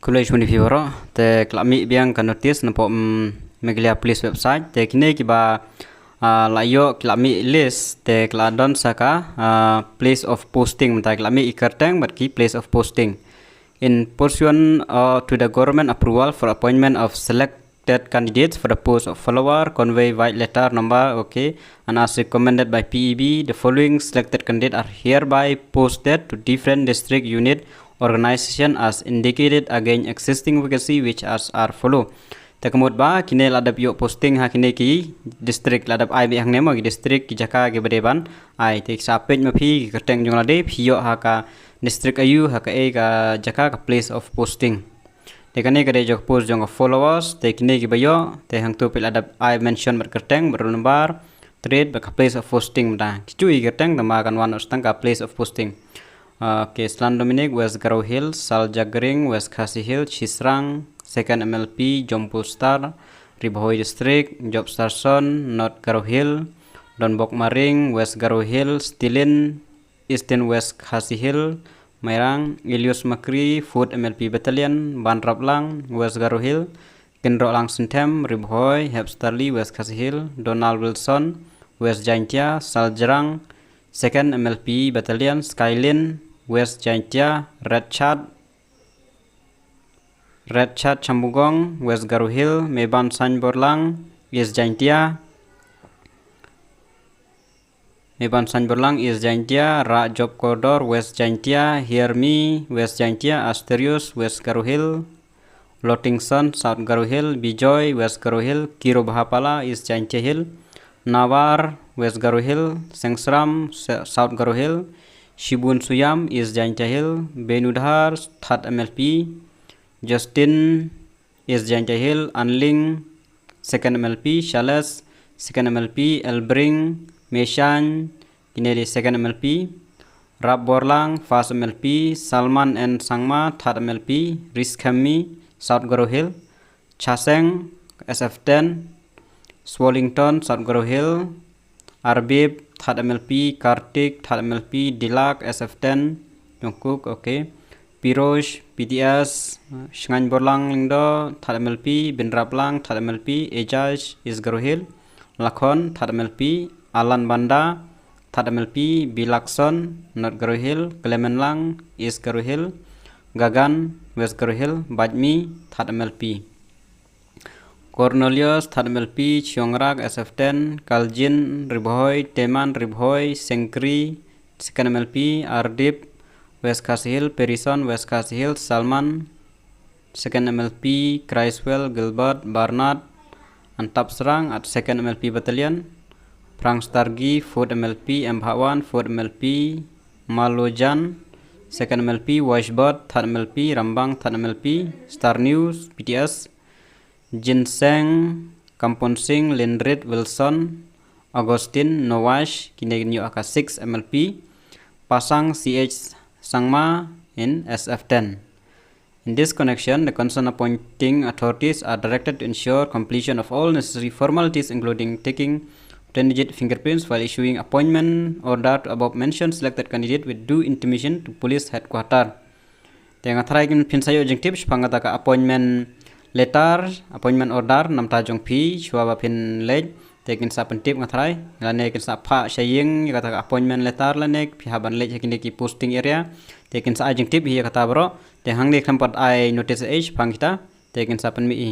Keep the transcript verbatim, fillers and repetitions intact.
Khublei shibun ïa phi baroh. Te ka la mih biang ka notice na pdeng Meghalaya Police website. Te kine kiba ah, la ïoh ki la mih list, te ka la don sa ka ah, place of posting, mynta ka la mih i kyrteng bad ki place of posting. In pursuant uh, to the government approval for appointment of selected candidates for the post of follower, convey white letter number, okay, and as recommended by P E B, the following selected candidates are hereby posted to different district unit organization as indicated against existing vacancy, which as are follow. Te ka mut ba kine la dep ïoh posting ha kine ki district, la dep ai beit hangne mo, ki district, ki jaka kiba dei ban ai. Te sa peit ma phi ki kyrteng jong lade, phi ïoh ha ka district aiu, ha kaei ka jaka, ka place of posting. Te kane ka dei jong ka post jong ka followers, te kine kiba ïoh, te hangto phi la dep ai mention bad kyrteng, bad roll number, trade, bad ka place of posting mynta. Ki shu i kyrteng, tangba kan wan noh tang ka place of posting. Ah, okay, Slan Dominic, West Garo Hills, Saljagring, West Khasi Hills, Chisrang, Second M L P, Jompu Star, Ri Bhoi District, Job Starson, North Garo Hill, Donbok Maring, West Garo Hill, Stilin, Eastern West Khasi Hill, Mairang, Ilius Makri, Fourth M L P Battalion, Banraplang, West Garo Hill, Kinrohlang Synthem, Ri Bhoi, Hepstarli, West Khasi Hill, Donald Wilson, West Jaintia, Saljrang, Second M L P Battalion, Skylin, West Jaintia, Red Chat, Red Chat Chambugong, West Garo Hill, Meban Sanborlang, East Jaintia, Meban Sanborlang, East Jaintia, Ra Job Kordor, West Jaintia, Hear Me, West Jaintia, Asterius, West Garo Hill, Lotingson, South Garo Hill, Bijoy, West Garo Hill, Kiro Bahapala, East Jaintia Hill, Nawar, West Garo Hill, Sengsram, S-, South Garo Hill, Shibun Suyam, East Jaintia Hill, Benudhar, Third M L P, Justin, East Jaintia Hill, Anling, Second M L P, Charles, Second M L P, Elbring, Meshan, kine dei Second M L P, Rap Borlang, First M L P, Salman N Sangma, Third M L P, Riskhammi, South Garo Hill, Chaseng, S F ten, Swallington, South Garo Hill, Arbib, Third M L P, Kartik, Third M L P, Dilak, S F ten, Jungkook, okay. Pirosh, P T S, Shngain Borlang Lyngdoh, Third M L P, Binraplang, Third M L P, Ejaj, East Garo Hill, Lakhon, Third M L P, Alan Banda, Third M L P, Bilakson, North Garo Hill, Clement Lang, East Garo Hill, Gagan, West Garo Hill, Bajmi, Third M L P. Cornelius, Third M L P, Chiongrak, S F ten, Kaljin, Ri Bhoi, Teman, Ri Bhoi, Sengkri, Second M L P, Ardip, West Khasi Hill, Perison, West Khasi Hill, Salman, Second M L P, Criswell, Gilbert, Barnard, Antapsrang at Second M L P Battalion, Prangstargi, Fourth M L P, M Bhawan, Fourth M L P, Malojan, Second M L P, Washbot, Third M L P, Rambang, Third M L P, Star News, P T S, Jinseng, Kampon Singh, Lindrit, Wilson, Augustine, Nowash, kine kin ïoh ha ka six M L P, Pasang C H Sangma in S F ten. In this connection, the concerned appointing authorities are directed to ensure completion of all necessary formalities, including taking obtained fingerprints, while issuing appointment order to above mentioned selected candidate with due intimation to police headquarter. Te nga tharai kin phin sa ïoh jingtip shaphang kata ka appointment letter, appointment order, namta jong phi, shuwa ba phin leit, te kin sa pyntip nga tharai, lane kin sa phah sha ïing ïa kata ka appointment letter lane phi hap ban leit ha kine ki posting area, te kin sa ai jingtip hi ïa kata baroh, te hangne khlem pat ai notice ei shaphang kita, te kin sa pynmih hi.